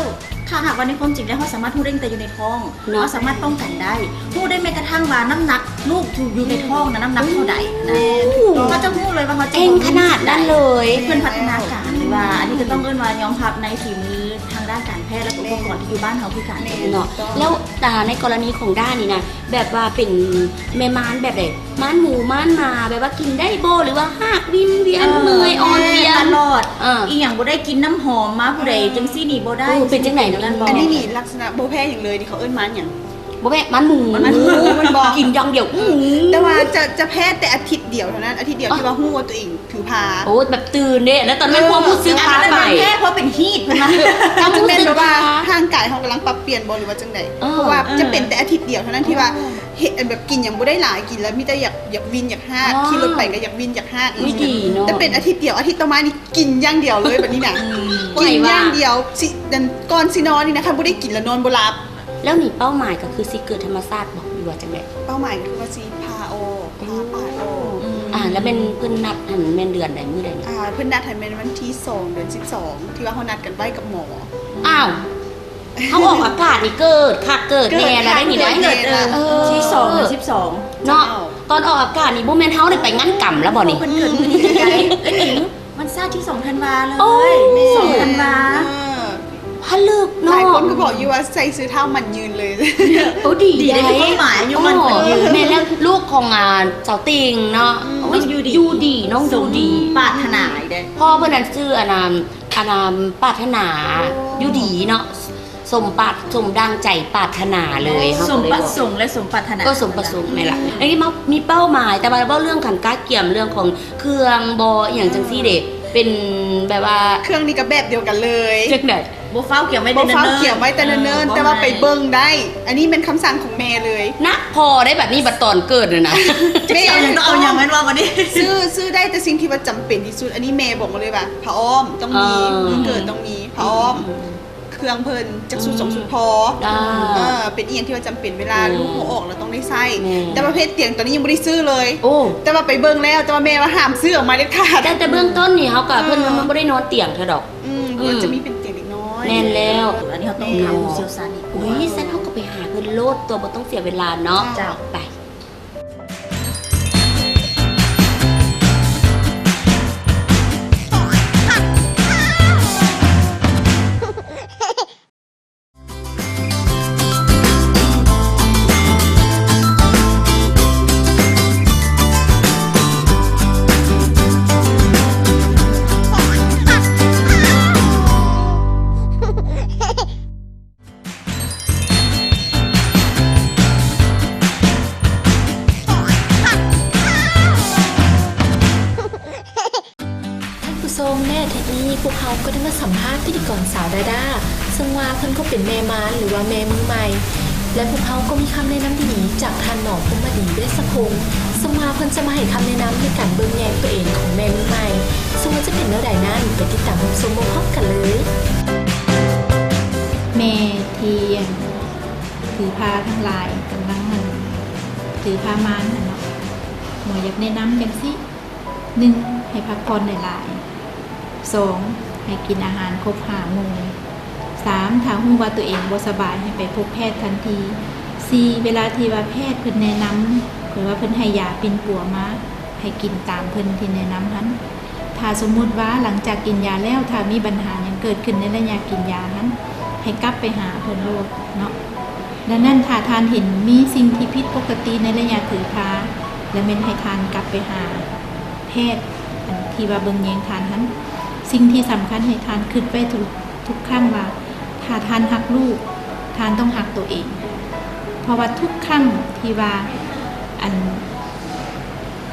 ຖ້າຫາກວ່າໃນຄວາມຈິງແລ້ວ ເຮົາສາມາດຮູ້ໄດ້ຕັ້ງແຕ່ຢູ່ໃນທ້ອງ ເນາະ ເຮົາສາມາດປ້ອງກັນໄດ້ ຮູ້ໄດ້ແມ້ກະທັ່ງວ່ານ້ຳໜັກລູກທີ່ຢູ່ໃນທ້ອງນະ ອືມ ນ້ຳໜັກເທົ່າໃດນະ ເຮົາຈະຮູ້ເລີຍວ່າເຮົາຈະເກັ່ງຂະໜາດນັ້ນເລີຍ ເພິ່ນພັດທະນາການ ວ່າອັນນີ້ກໍຕ້ອງເອີ້ນວ່າຍອມຮັບໃນຝີມືທາງດ້ານການແພດ ແລະ ກໍອຸປະກອນທີ່ຢູ່ບ້ານເຮົາຄືກັນເນາະ ແລ້ວ ອ່າ ໃນກໍລະນີຂອງດ້ານີ້ນະ ແບບວ່າເປັນແມ່ມານແບບໃດ? ມານໝູມານໝາ ແບບວ່າກິນໄດ້ບໍ່ ຫຼືວ່າຮາກວິ່ນວຽນ ເອີ ເມື່ອຍອ່ອນເພຍ ຕະຫຼອດ ເອີ ອີ່ຫຍັງບໍ່ໄດ້ ກິນນ້ຳຫອມມາຜູ້ໃດ ເອີ ຈັ່ງຊີ້ນີ້ບໍ່ໄດ້ ເປັນຈັ່ງໃດ? ອັນນີ້ນີ້ລັກສະນະບໍ່ແພ້ຫຍັງເລີຍ ນີ້ເຂົາເອີ້ນມານຫຍັງ? ບໍ່ແພ້ ມານໝູ ມານໝູ ແມ່ນບໍ່? ກິນຢ່າງດຽວ ອື ແຕ່ວ່າຈະ ຈະແພ້ແຕ່ອາທິດດຽວເທົ່ານັ້ນ ອາທິດດຽວທີ່ວ່າຮູ້ວ່າຕົວເອງຖືພາ ໂອ້ ແບບຕື່ນເດ້ ແລ້ວຕອນນັ້ນ ເອີ ຄວາມຮູ້ສຶກ ອັນນັ້ນມັນແພ້ເພາະເປັນຮີດພຸ້ນນະ ຄວາມຮູ້ສຶກວ່າຮ່າງກາຍເຮົາກຳລັງປັບປ່ຽນບໍ່ ຫຼືວ່າຈັ່ງໃດ? ເອີ ເພາະວ່າຈະເປັນແຕ່ອາທິດດຽວເທົ່ານັ້ນທີ່ວ່າ ເຮັດ ແບບກິນຫຍັງບໍ່ໄດ້ຫຼາຍ ກິນແລ້ວມີແຕ່ຢາກ ຢາກວິ່ນຢາກຮາກ ຂີ່ລົດໄປກໍຢາກວິ່ນຢາກຮາກ ໂອ້ຍ ດີເນາະ ແຕ່ເປັນອາທິດດຽວ ອາທິດຕໍ່ມານີ້ກິນຢ່າງດຽວເລີຍບັດນີ້ນະ ອືມ ກິນຢ່າງດຽວ ຊິ ອັນ ກ່ອນຊິນອນນີ້ນະ ຄັນບໍ່ໄດ້ກິນແລ້ວນອນບໍ່ຫຼັບ. ແລ້ວນີ້ເປົ້າໝາຍກໍຄືຊິເກີດທຳມະຊາດບໍ່ ຫຼືວ່າຈັ່ງໃດ? ເປົ້າໝາຍກໍຄືວ່າຊິຜ່າອອກ ຜ່າປາດອອກ ອືມ ອ່າ ແລ້ວແມ່ນເພິ່ນນັດຫັ້ນແມ່ນເດືອນໃດ ມື້ໃດນີ້? ອ່າ ເພິ່ນນັດຫັ້ນແມ່ນວັນທີສອງ ເດືອນສິບສອງ ທີ່ວ່າເຮົານັດກັນໄວ້ກັບໝໍ ອ້າວ ເຮົາອອກອາກາດນີ້ເກີດຄັກເກີດແນ່ແລ້ວໄດ໋ນີ້ໄດ໋ ເອີ ທີສອງ ສິບສອງ ເນາະ ຕອນອອກອາກາດນີ້ບໍ່ແມ່ນເຮົາໄດ້ໄປງານກຳແລ້ວບໍ່ນີ້? ເພິ່ນເກີດມື້ໃດ ເອີຍ ວັນຊາດທີສອງທັນວາເລີຍ ໂອ້ຍ ສອງທັນວາ ເອີ ພະລຶກເນາະ ຫຼາຍຄົນກໍບອກຢູ່ວ່າໃສ່ເສື້ອທ້າວໝັ້ນຍືນເລີຍ ໂອ້ ດີ ດີໄດ໋ ມີຄວາມໝາຍຢູ່ ໝັ້ນຍືນ ແມ່ນແລ້ວ ລູກຂອງ ອ່າ ສາວຕິ່ງເນາະ ອືມ ໂອ້ຍ ຢູ່ດີ ຢູ່ດີ ນ້ອງຢູ່ດີ ສົມປາດຖະໜາເດ້ ພໍ່ເພິ່ນນັ້ນຊື່ ອັນນ່າ ອັນນ່າ ປາດຖະໜາ ຢູ່ດີເນາະ ສົມປາດ ສົມດັ່ງໃຈປາດຖະໜາເລີຍ ເຮົາກໍເລີຍ ສົມປະສົງ ແລະ ສົມປາດຖະໜາ ກໍສົມປະສົງແມ່ນລະ ອັນນີ້ມາມີເປົ້າໝາຍ ແຕ່ວ່າເວົ້າເລື່ອງການກະກຽມ ເລື່ອງຂອງເຄື່ອງບໍ່ ອີ່ຫຍັງຈັ່ງຊີ້ເດ້ ເປັນແບບວ່າ ເຄື່ອງນີ້ກໍແບບດຽວກັນເລີຍ ຈັ່ງໃດ? ບໍ່ຟ້າວກຽມໄວ້ ບໍ່ຟ້າວກຽມໄວ້ແຕ່ເນີນໆ ເອີ ແຕ່ວ່າໄປເບິ່ງໄດ້ ອັນນີ້ແມ່ນຄຳສັ່ງຂອງແມ່ເລີຍ ໜັກພໍໄດ້ ແບບນີ້ບັດຕອນເກີດນະ ແມ່ ເຈົ້າຍັງຕ້ອງເອົາຫຍັງແມ່ນບໍ່ບັດນີ້ ຊື້ ຊື້ໄດ້ແຕ່ສິ່ງທີ່ວ່າຈຳເປັນທີ່ສຸດ ອັນນີ້ແມ່ບອກມາເລີຍວ່າ ຜ້າອ້ອມຕ້ອງມີ ເອີ ມື້ເກີດຕ້ອງມີ ຜ້າອ້ອມ ເຄື່ອງເພິ່ນ ຈັກຊຸດສອງຊຸດພໍ ອ່າ ເອີ ເປັນອີ່ຫຍັງທີ່ວ່າຈຳເປັນເວລາ ແມ່ນ ລູກເຮົາອອກແລ້ວຕ້ອງໄດ້ໃຊ້ ແມ່ນ ແຕ່ວ່າເພດຕຽງຕອນນີ້ຍັງບໍ່ໄດ້ຊື້ເລີຍ ໂອ້ ແຕ່ວ່າໄປເບິ່ງແລ້ວ ແຕ່ວ່າແມ່ວ່າຫ້າມຊື້ອອກມາເດັດຂາດ ແຕ່ ແຕ່ເບື້ອງຕົ້ນນີ້ເຮົາກໍ ເອີ ເພິ່ນ ມັນ ມັນບໍ່ໄດ້ນອນຕຽງເທື່ອດອກ ອືມ ອືມ ມັນຈະມີເປັນຕຽງເດັກນ້ອຍ ແມ່ນແລ້ວ ເອີ ອັນນີ້ເຮົາຕ້ອງຖາມຜູ້ຊ່ຽວຊານອີກ ໂອ້ຍ ຊັ້ນເຮົາກໍໄປຫາເພິ່ນໂລດຕົວະ ບໍ່ຕ້ອງເສຍເວລາເນາະ ເຈົ້າ ໄປ. ທ່ານຜູ້ຊົມ ໃນອາທິດນີ້ ພວກເຮົາກໍໄດ້ມາສຳພາດພິທີກອນສາວດາດາ ເຊິ່ງວ່າເພິ່ນກໍເປັນແມ່ມານ ຫຼືວ່າແມ່ມືໃໝ່ ແລະ ພວກເຮົາກໍມີຄຳແນະນຳດີໆຈາກທ່ານໝໍ ພົມມະດີ ເວດສະພົງ ເຊິ່ງວ່າເພິ່ນຈະມາໃຫ້ຄຳແນະນຳໃນການເບິ່ງແຍງຕົວເອງຂອງແມ່ມືໃໝ່ ເຊິ່ງວ່າຈະເປັນແນວໃດນັ້ນ ໄປຕິດຕາມຮັບຊົມພ້ອມໆກັນເລີຍ. ແມ່ທີ່ ອັນ ຖືພາທັງຫຼາຍກຳລັງ ອັນ ຖືພາມານຫັ້ນເນາະ ໝໍຢາກແນະນຳຈັ່ງຊີ້ ໜຶ່ງ ໃຫ້ພັກຜ່ອນຫຼາຍໆ, ສອງ ໃຫ້ກິນອາຫານຄົບຫ້າໝູ່, ສາມ ຖ້າຮູ້ວ່າຕົວເອງບໍ່ສະບາຍ ໃຫ້ໄປພົບແພດທັນທີ, ສີ່ ເວລາທີ່ວ່າແພດເພິ່ນແນະນຳ ເພິ່ນວ່າເພິ່ນໃຫ້ຢາປິ່ນປົວມາ ໃຫ້ກິນຕາມເພິ່ນທີ່ແນະນຳຫັ້ນ. ຖ້າສົມມຸດວ່າຫຼັງຈາກກິນຢາແລ້ວ ຖ້າມີບັນຫາຫຍັງເກີດຂຶ້ນໃນໄລຍະກິນຢາຫັ້ນ ໃຫ້ກັບໄປຫາເພິ່ນໂລດເນາະ. ດັ່ງນັ້ນ ຖ້າທ່ານເຫັນມີສິ່ງທີ່ຜິດປົກກະຕິໃນໄລຍະຖືພາ ລະແມ່ນໃຫ້ທ່ານກັບໄປຫາແພດ ອັນທີ່ວ່າເບິ່ງແຍງທ່ານຫັ້ນ. ສິ່ງທີ່ສຳຄັນໃຫ້ທ່ານຄິດໄວ້ທຸກ ທຸກຄັ້ງວ່າ ຖ້າທ່ານຮັກລູກ ທ່ານຕ້ອງຮັກໂຕເອງ. ເພາະວ່າທຸກຄັ້ງທີ່ວ່າ ອັນ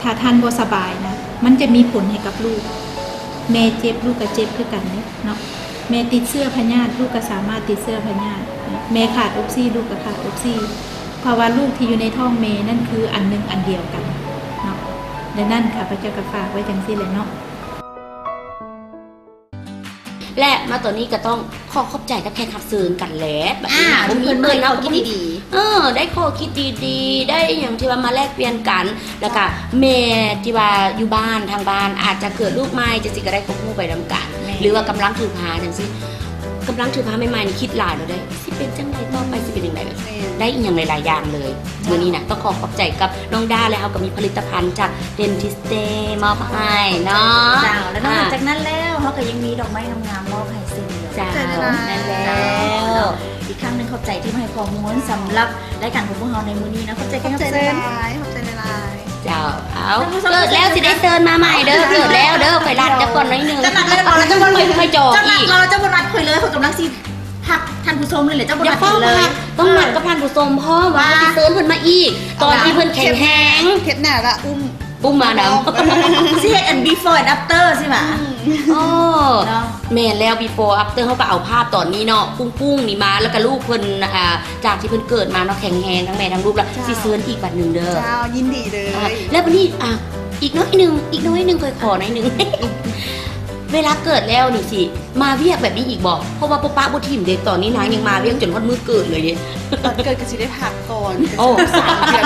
ຖ້າທ່ານບໍ່ສະບາຍນະ ມັນຈະມີຜົນໃຫ້ກັບລູກ. ແມ່ເຈັບ ລູກກໍເຈັບຄືກັນເດ້ເນາະ. ແມ່ຕິດເຊື້ອພະຍາດ ລູກກໍສາມາດຕິດເຊື້ອພະຍາດ. ແມ່ຂາດອົກຊີ ລູກກໍຂາດອົກຊີ ເພາະວ່າລູກທີ່ຢູ່ໃນທ້ອງແມ່ນັ້ນຄືອັນໜຶ່ງອັນດຽວກັນເນາະ. ດັ່ງນັ້ນ ຂ້າພະເຈົ້າກໍຝາກໄວ້ຈັ່ງຊີ້ແຫຼະເນາະ. ແລະ ມາຕອນນີ້ກໍຕ້ອງຂໍຂອບໃຈກັບແຂກຮັບເຊີນກັນແຫຼະ ບັດນີ້ນະ ອ່າ ບໍ່ມີເພິ່ນເນາະ ເພິ່ນເອົາກິນດີໆ ເອີ ໄດ້ຂໍ້ຄິດດີໆ ໄດ້ຫຍັງທີ່ວ່າມາແລກປ່ຽນກັນ ແລ້ວກະແມ່ທີ່ວ່າຢູ່ບ້ານ ທາງບ້ານອາດຈະເກີດລູກໃໝ່ຈັ່ງຊີ້ ກໍໄດ້ຄວາມຮູ້ໄປນຳກັນ ແມ່ນ ຫຼືວ່າກຳລັງຖືພາຈັ່ງຊີ້ ກຳລັງຖືພາໃໝ່ໆນີ້ຄິດຫຼາຍແລ້ວເດ້ ຊິເປັນຈັ່ງໃດຕໍ່ໄປ ຊິເປັນຈັ່ງໃດ ແມ່ນ ໄດ້ອີ່ຫຍັງຫຼາຍໆຢ່າງເລີຍ. ມື້ນີ້ນະ ຕ້ອງຂໍຂອບໃຈກັບນ້ອງດ້າ ແລະ ເຮົາກໍມີຜະລິດຕະພັນຈາກ Dentiste ມອບໃຫ້ເນາະ. ເຈົ້າ ແລ້ວນອກຈາກນັ້ນແລ້ວ ເຮົາກໍຍັງມີດອກໄມ້ງາມໆມອບໃຫ້ເຊັ່ນດຽວກັນ. ເຈົ້າ ແມ່ນແລ້ວ. ອີກຄັ້ງໜຶ່ງຂອບໃຈທີ່ມາໃຫ້ຂໍ້ມູນສຳລັບລາຍການຂອງພວກເຮົາໃນມື້ນີ້ເນາະ. ຂອບໃຈແຂກຮັບເຊີນຫຼາຍໆ ຂອບໃຈຫຼາຍໆ. ເຈົ້າ ເອົາ ເກີດແລ້ວຊິໄດ້ເຊີນມາໃໝ່ເດີ ເກີດແລ້ວເດີ ຂ້ອຍລັດເຈົ້າກ່ອນໜ້ອຍໜຶ່ງ. ເຈົ້ານັດແລ້ວບໍ່? ເຈົ້າບໍ່ໄດ້ ຂ້ອຍຈອກອີກ. ເຈົ້ານັດ ເຈົ້າບໍ່ນັດຂ້ອຍເລີຍ ຂ້ອຍກຳລັງຊິ ພັກທ່ານຜູ້ຊົມນີ້ແຫຼະ ເຈົ້າບໍ່ນັດເພິ່ນເລີຍ. ຕ້ອງນັດກັບທ່ານຜູ້ຊົມພ້ອມວ່າຊິເຊີນເພິ່ນມາອີກ ຕອນທີ່ເພິ່ນແຂງແຮງ ເຮັດໜ້າລະ ອຸ້ມ ອຸ້ມມານຳ ຊິເຮັດອັນ before and after ຊິຫວາ? ໂອ້ ເນາະ ແມ່ນແລ້ວ before after ເຮົາກໍເອົາພາບຕອນນີ້ເນາະ ປຸ້ງໆນີ້ມາ ແລ້ວກໍລູກເພິ່ນ ອ່າ ຈາກທີ່ເພິ່ນເກີດມາເນາະ ແຂງແຮງທັງແມ່ທັງລູກ ແລ້ວຊິເຊີນອີກບັດໜຶ່ງເດີ. ເຈົ້າ ຍິນດີເລີຍ. ແລ້ວບັດນີ້ ອ່າ ອີກໜ້ອຍໜຶ່ງ ອີກໜ້ອຍໜຶ່ງ ຂ້ອຍຂໍໜ້ອຍໜຶ່ງ ເວລາເກີດແລ້ວນີ້ຊິ ມາວຽກແບບນີ້ອີກບໍ່? ເພາະວ່າບໍ່ປະບໍ່ຖິ້ມເດ້ ຕອນນີ້ນາງຍັງມາວຽກຈົນຮອດມື້ເກີດເລີຍເດ້. ຕອນເກີດກໍຊິໄດ້ພັກກ່ອນ ໂອ້ ສາມເດືອນ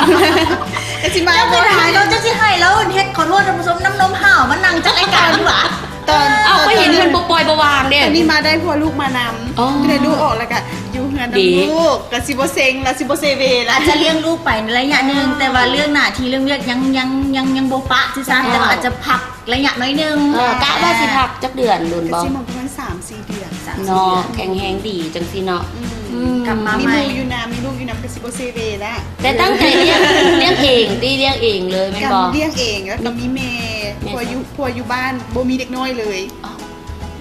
ກໍຊິມາ. ເຈົ້າໄປຖ່າຍແລ້ວ ເຈົ້າຊິໃຫ້ລາວເຮັດ ຂໍໂທດທ່ານຜູ້ຊົມ ນ້ຳນົມຫ້າວມານັ່ງຈັດລາຍການຢູ່ຫວາ? ຕອນ ເອົາ ຂ້ອຍເຫັນເພິ່ນບໍ່ປ່ອຍບໍ່ວາງເດ້. ຕອນນີ້ມາໄດ້ເພາະວ່າລູກມານຳ ອໍ ໄດ້ລູກອອກແລ້ວກໍຢູ່ເຮືອນນຳລູກ ກໍຊິບໍ່ເຊັງ ແລ້ວຊິບໍ່ເຊເວລະ. ອາດຈະລ້ຽງລູກໄປໃນໄລຍະໜຶ່ງ ແຕ່ວ່າເລື່ອງໜ້າທີ່ເລື່ອງວຽກຍັງ ຍັງ ຍັງ ຍັງບໍ່ປະຊື່ຊະ ແຕ່ວ່າອາດຈະພັກ ໄລຍະໜ້ອຍໜຶ່ງ. ເອີ ກະວ່າຊິພັກຈັກເດືອນດົນບໍ່? ກໍຊິມາປະມານສາມສີ່ເດືອນ ເນາະ ແຂງແຮງດີຈັ່ງຊີ້ເນາະ. ອືມ ກັບມາໃໝ່ ມີໝູ່ຢູ່ນຳ ມີລູກຢູ່ນຳ ກໍຊິບໍ່ເຊເວລະ. ແຕ່ຕັ້ງໃຈລ້ຽງ ລ້ຽງເອງຕິ ລ້ຽງເອງເລີຍແມ່ນບໍ່? ກໍລ້ຽງເອງ ແລ້ວກໍມີແມ່ ແມ່ ເພາະຢູ່ ເພາະຢູ່ບ້ານບໍ່ມີເດັກນ້ອຍເລີຍ. ອໍ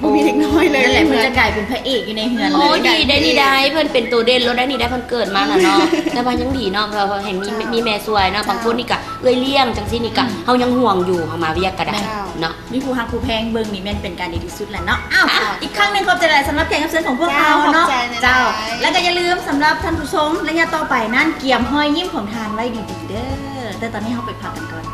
ບໍ່ມີເດັກນ້ອຍເລີຍ ນັ້ນແຫຼະ ເພິ່ນຈະກາຍເປັນພະເອກຢູ່ໃນເຮືອນເລີຍ. ໂອ້ ດີໄດ໋ນີ້ໄດ໋ ເພິ່ນເປັນໂຕເດັ່ນໂລດໄດ໋ນີ້ໄດ໋ ເພິ່ນເກີດມານະເນາະ. ແຕ່ວ່າຍັງດີເນາະ ເພາະ ເພາະເຫັນມີ ເຈົ້າ ມີແມ່ຊ່ວຍເນາະ. ເຈົ້າ ບາງຄົນນີ້ກະເອື້ອຍລ້ຽງຈັ່ງຊີ້ນີ້ກະ ອືມ ເຮົາຍັງຫ່ວງຢູ່ ເຮົາມາວຽກກະໄດ້ ແມ່ນ ເນາະ ມີຜູ້ຮັກຜູ້ແພງເບິ່ງນີ້ແມ່ນເປັນການດີທີ່ສຸດແຫຼະເນາະ. ອ້າວ ເຈົ້າ ອີກຄັ້ງໜຶ່ງຂອບໃຈຫຼາຍສຳລັບແຂກຮັບເຊີນຂອງພວກເຮົາເນາະ. ເຈົ້າ ຂອບໃຈຫຼາຍໆ. ເຈົ້າ ແລ້ວກໍຢ່າລືມ ສຳລັບທ່ານຜູ້ຊົມ ໄລຍະຕໍ່ໄປນັ້ນ ກຽມຮອຍຍິ້ມຂອງທ່ານໄວ້ດີໆເດີ. ແຕ່ຕອນນີ້ເຮົາໄປພັກກັນກ່ອນ.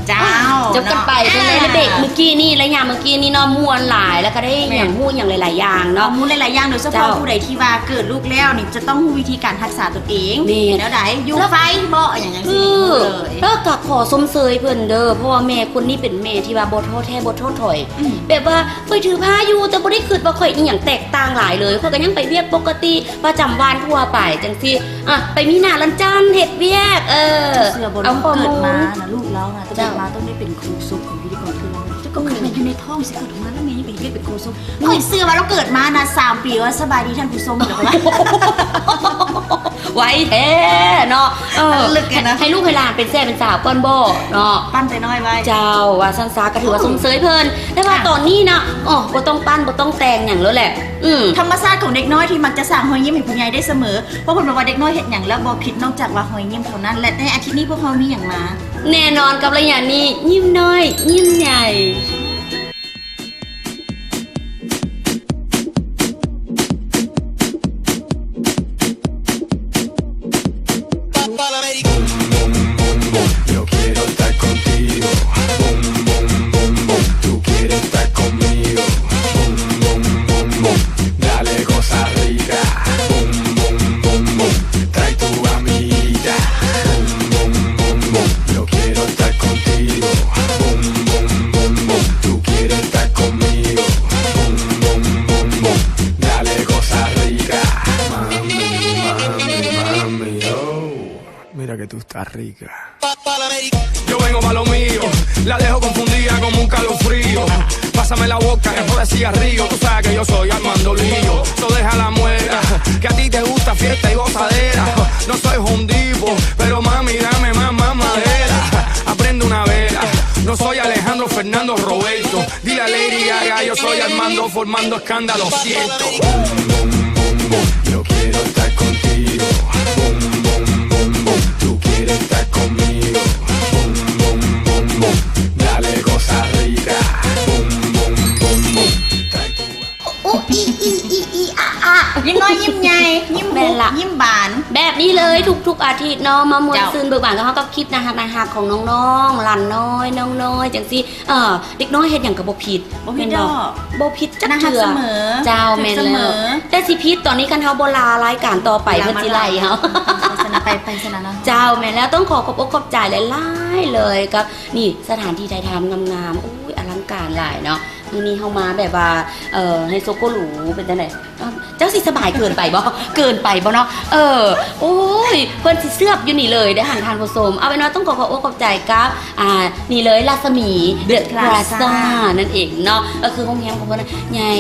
ເຈົ້າ ຈົບກັນໄປ ເນາະ ເປັນໄງລະເບກມື້ກີ້ນີ້ ໄລຍະມື້ກີ້ນີ້ເນາະ ມ່ວນຫຼາຍ ແລ້ວກໍໄດ້ຫຍັງ ແມ່ນ ຮູ້ຫຍັງຫຼາຍໆຢ່າງເນາະ ຮູ້ຫຼາຍໆຢ່າງ ໂດຍສະເພາະ ເຈົ້າ ຜູ້ໃດທີ່ວ່າເກີດລູກແລ້ວນີ້ ຈະຕ້ອງຮູ້ວິທີການຮັກສາຕົນເອງ ແມ່ນ ແນວໃດ ຢູ່ ແລ້ວ ໄຟເບາະຫຍັງຈັ່ງຊີ້ ເອີ ຮູ້ເລີຍ. ແລ້ວກໍຂໍຊົມເຊີຍເພິ່ນເດີ ເພາະວ່າແມ່ຄົນນີ້ເປັນແມ່ທີ່ວ່າບໍ່ທໍ້ແທ້ບໍ່ທໍ້ຖອຍ ອືມ ແບບວ່າ ຂ້ອຍຖືພາຢູ່ ແຕ່ບໍ່ໄດ້ຄິດວ່າຂ້ອຍອີ່ຫຍັງແຕກຕ່າງຫຼາຍເລີຍ ຂ້ອຍກໍຍັງໄປວຽກປົກກະຕິປະຈຳວັນທົ່ວໄປຈັ່ງຊີ້ ອ່ະ ໄປມີໜ້າລານຈັນເຮັດວຽກ ເອີ ເຊື່ອບໍ່ ເອົາຂໍ້ມູນ ເກີດມານະ ລູກລາວນະ ເຈົ້າ ເກີດມາຕ້ອງໄດ້ເປັນໂຄສົກຂອງພິທີກອນຄືລາວ ເຈົ້າກໍ ອືມ ຂະໜາດຢູ່ໃນທ້ອງຊິເກີດອອກມາແລ້ວແມ່ຍັງໄປເຮັດວຽກເປັນໂຄສົກ ອືມ ຂ້ອຍເຊື່ອວ່າລາວເກີດມານະ ສາມປີວ່າສະບາຍດີທ່ານຜູ້ຊົມ ແລ້ວກໍວ່າ ໄວແທ້ເນາະ ເອີ ເລິກເນາະ ໃຫ້ລູກໃຫ້ຫຼານເປັນແຊເປັນສາວກ່ອນບໍເນາະ ປັ້ນແຕ່ນ້ອຍໄວ້ ເຈົ້າ ວ່າຊັ້ນຊະ ກໍຖືວ່າຊົມເຊີຍເພິ່ນ ແຕ່ວ່າ ອ່ະ ຕອນນີ້ນະ ອໍ ບໍ່ຕ້ອງປັ້ນ ບໍ່ຕ້ອງແຕ່ງຫຍັງແລ້ວແຫຼະ ອືມ ທຳມະຊາດຂອງເດັກນ້ອຍທີ່ມັກຈະສ້າງຮອຍຍິ້ມໃຫ້ຜູ້ໃຫຍ່ໄດ້ສະເໝີ ເພາະເພິ່ນບອກວ່າເດັກນ້ອຍເຮັດຫຍັງແລ້ວບໍ່ຜິດນອກຈາກວ່າຮອຍຍິ້ມເທົ່ານັ້ນ ແລະ ໃນອາທິດນີ້ພວກເຮົາມີຫຍັງມາ? ແນ່ນອນ ກັບໄລຍະນີ້ ຍິ້ມນ້ອຍ ຍິ້ມໃຫຍ່. Bum, bum, bum, bum, yo quiero estar contigo. Bum, bum, bum, bum, tú quieres estar conmigo. Bum, bum, bum, bum, dale goza rica. Bum, bum, bum, bum, trae tu amiguita. Bum, bum, bum, bum, yo quiero estar contigo. Bum, bum, bum, bum. Yo vengo pa' lo mío, la dejo confundida como un calofrío. Pásame la boca, que joda cigarrillo. Tú sabes que yo soy Armando Lío. Eso deja la muela, que a ti te gusta fiesta y gozadera. No soy Hondipo, pero mami, dame más mamadera. Aprende una vela, no soy Alejandro Fernando Roberto. Dile a Lady Gaga, yo soy Armando formando escándalo, siento. Boom, boom, boom, boom, yo quiero estar contigo. Boom, boom, boom, boom, tú quieres estar conmigo. Boom, boom, boom, boom, dale cosa rica. Boom, boom, boom, boom, trae tu ອຸ ອີ ອີ ອີ ອີ ອາ ອາ ຍິ້ມນ້ອຍຍິ້ມໃຫຍ່ ຍິ້ມ ແມ່ນລະ ຍິ້ມບານ ແບບນີ້ເລີຍ ທຸກໆອາທິດເນາະ ມາມ່ວນຊື່ນເບີກບານກັບເຮົາ ກັບຄລິບໜ້າຮັກໆຂອງນ້ອງໆ ຫຼານນ້ອຍ ນ້ອງນ້ອຍ ຈັ່ງຊີ້ ເອີ ເດັກນ້ອຍເຮັດຫຍັງກໍບໍ່ຜິດ ບໍ່ຜິດດອກ ບໍ່ຜິດຈັກເທື່ອ ໜ້າຮັກສະເໝີ ເຈົ້າ ແມ່ນແລ້ວ ແຕ່ຊິຜິດຕອນນີ້ ຄັນເຮົາບໍ່ລາລາຍການຕໍ່ໄປ ເພິ່ນຊິໄລ່ເຮົາ ໂຄສະນາໄປ ໄປສະນະເນາະ ເຈົ້າ ແມ່ນແລ້ວ ຕ້ອງຂໍຂອບອົກຂອບໃຈຫຼາຍໆເລີຍ ກັບນີ້ ສະຖານທີ່ຖ່າຍທຳງາມໆ ໂອ້ຍ ອະລັງການຫຼາຍເນາະ ມື້ນີ້ເຮົາມາແບບວ່າ ເອີ ໄຮໂຊໂກຫຼູ ເປັນຈັ່ງໃດ? ເອີ ເຈົ້າຊິສະບາຍເກີນໄປບໍ່? ເກີນໄປບໍ່ເນາະ? ເອີ ໂອ້ຍ ເພິ່ນຊິເຊືອບຢູ່ນີ້ເລີຍເດ້ຫັ້ນທ່ານຜູ້ຊົມ. ເອົາເປັນວ່າຕ້ອງຂໍຂອບອົກຂອບໃຈກັບ ອ່າ ນີ້ເລີຍ ລາຊະໝີ The Plaza Plaza ນັ້ນເອງເນາະ ກໍຄືໂຮງແຮມຂອງເພິ່ນນະ ໃຫຍ່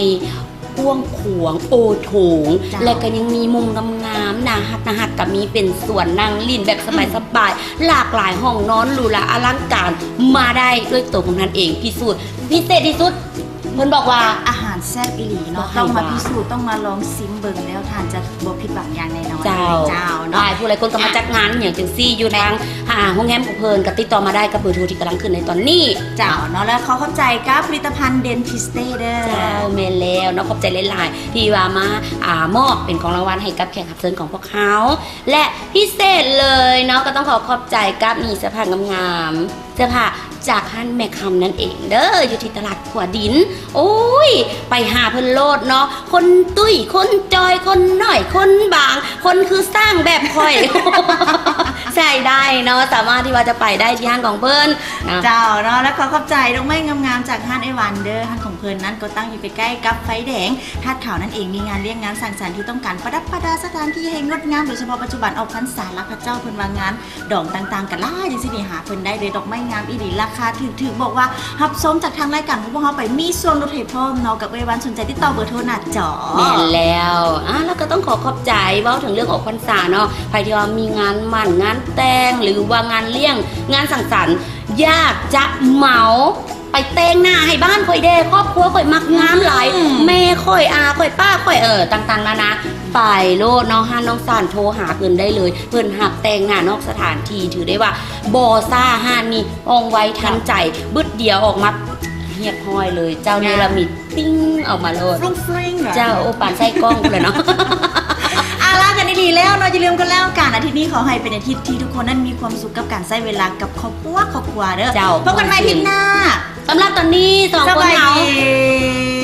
ກວ້າງຂວາງ ໂອໂຖງ ເຈົ້າ ແລະກໍຍັງມີມຸມງາມໆ ໜ້າຮັກໆ ກໍມີເປັນສວນນັ່ງຫຼິ້ນແບບສະບາຍໆ ອືມ ຫຼາກຫຼາຍຫ້ອງນອນ ຫຼູຫຼາອະລັງການ ມາໄດ້ດ້ວຍໂຕຂອງທ່ານເອງ ພິສູດ ພິເສດທີ່ສຸດ ເພິ່ນບອກວ່າ ອາຫານແຊບອີ່ຫຼີເນາະ ຕ້ອງມາພິສູດ ຕ້ອງມາລອງຊິມເບິ່ງແລ້ວ ທ່ານຈະບໍ່ຜິດຫວັງຢ່າງແນ່ນອນ ເຈົ້າ ເຈົ້າເນາະ ຫຼາຍຜູ້ຫຼາຍຄົນກໍມາຈັດງານຫຍັງຈັ່ງຊີ້ຢູ່ທາງ ອ່າ ໂຮງແຮມຂອງເພິ່ນ ກໍຕິດຕໍ່ມາໄດ້ກັບເບີໂທທີ່ກຳລັງຂຶ້ນໃນຕອນນີ້ ເຈົ້າເນາະ ແລ້ວຂໍຂອບໃຈກັບຜະລິດຕະພັນ Dentiste ເດີ ເຈົ້າ ແມ່ນແລ້ວເນາະ ຂອບໃຈຫຼາຍໆ ທີ່ວ່າມາ ອ່າ ມອບເປັນຂອງລາງວັນໃຫ້ກັບແຂກຮັບເຊີນຂອງພວກເຮົາ ແລະ ພິເສດເລີຍເນາະ ກໍຕ້ອງຂໍຂອບໃຈກັບ ນີ້ ເສື້ອຜ້າງາມໆ ເສື້ອຜ້າຈາກຮ້ານແມ່ຄຳນັ້ນເອງເດີ ຢູ່ທີ່ຕະຫຼາດຂົວດິນ ໂອ້ຍ ໄປຫາເພິ່ນໂລດເນາະ ຄົນຕຸ້ຍ ຄົນຈ່ອຍ ຄົນໜ້ອຍ ຄົນບາງ ຄົນຄືຊ້າງແບບຂ້ອຍ ໃສ່ໄດ້ເນາະ ສາມາດທີ່ວ່າຈະໄປໄດ້ທີ່ຮ້ານຂອງເພິ່ນເນາະ ເຈົ້າເນາະ ແລະ ຂໍຂອບໃຈດອກໄມ້ງາມໆ ຈາກຮ້ານອ້າຍວັນເດີ ຮ້ານຂອງເພິ່ນນັ້ນກໍຕັ້ງຢູ່ໃກ້ໆກັບໄຟແດງທາດຂາວນັ້ນເອງ ມີງານລ້ຽງງານສັງສັນທີ່ຕ້ອງການປະດັບປະດາສະຖານທີ່ໃຫ້ງົດງາມ ໂດຍສະເພາະປັດຈຸບັນອອກພັນສາ ລະພະເຈົ້າ ເພິ່ນວ່າງານ ດອງຕ່າງໆກໍຫຼາຍຈັ່ງຊີ້ນີ້ ຫາເພິ່ນໄດ້ເລີຍ ດອກໄມ້ງາມອີ່ຫຼີ ລາຄາຖືກໆ ບອກວ່າຮັບຊົມຈາກທາງລາຍການຂອງພວກເຮົາໄປ ມີສ່ວນລົດໃຫ້ພ້ອມເນາະ ກັບເອື້ອຍວັນ ສົນໃຈຕິດຕໍ່ເບີໂທໜ້າຈໍ. ແມ່ນແລ້ວ ອາ ແລ້ວກໍຕ້ອງຂໍຂອບໃຈ ເວົ້າເຖິງເລື່ອງອອກພັນສາເນາະ ໃຜທີ່ວ່າມີງານໝັ້ນ ງານແຕ່ງ ຫຼືວ່າງານລ້ຽງ ງານສັງສັນ ຢາກຈະເໝົາ ໄປແຕ່ງໜ້າໃຫ້ບ້ານຂ້ອຍແດ່ ຄອບຄົວຂ້ອຍມັກງາມຫຼາຍ ອືມ ແມ່ຂ້ອຍ ອາຂ້ອຍ ປ້າຂ້ອຍ ເອີ ຕ່າງໆນານາ ໄປໂລດເນາະ ຮ້ານນ້ອງສັນ ໂທຫາເພິ່ນໄດ້ເລີຍ ເພິ່ນຮັບແຕ່ງໜ້ານອກສະຖານທີ່ ຖືໄດ້ວ່າບໍ່ຊ້າ ຮ້ານນີ້ວ່ອງໄວທັນໃຈ ບຶດດຽວອອກມາຮຽບຮ້ອຍເລີຍ ເຈົ້າ ເນລະມິດ ປິ້ງ ອອກມາໂລດ ຟຣຸ້ງຟຣິ້ງ ເຈົ້າ ໂອ້ ປານໃສ່ກ້ອງພຸ້ນແຫຼະເນາະ ອາ ລາກັນດີໆແລ້ວເນາະ ຢ່າລືມກັນແລ້ວກັນ ອາທິດນີ້ຂໍໃຫ້ເປັນອາທິດທີ່ທຸກຄົນນັ້ນມີຄວາມສຸກກັບການໃຊ້ເວລາກັບຄອບຄົວ ຄອບຄົວເດີ ເຈົ້າ ພົບກັນໃໝ່ອາທິດໜ້າ ສຳລັບຕອນນີ້ສອງຄົນເຮົາ ສະບາຍດີ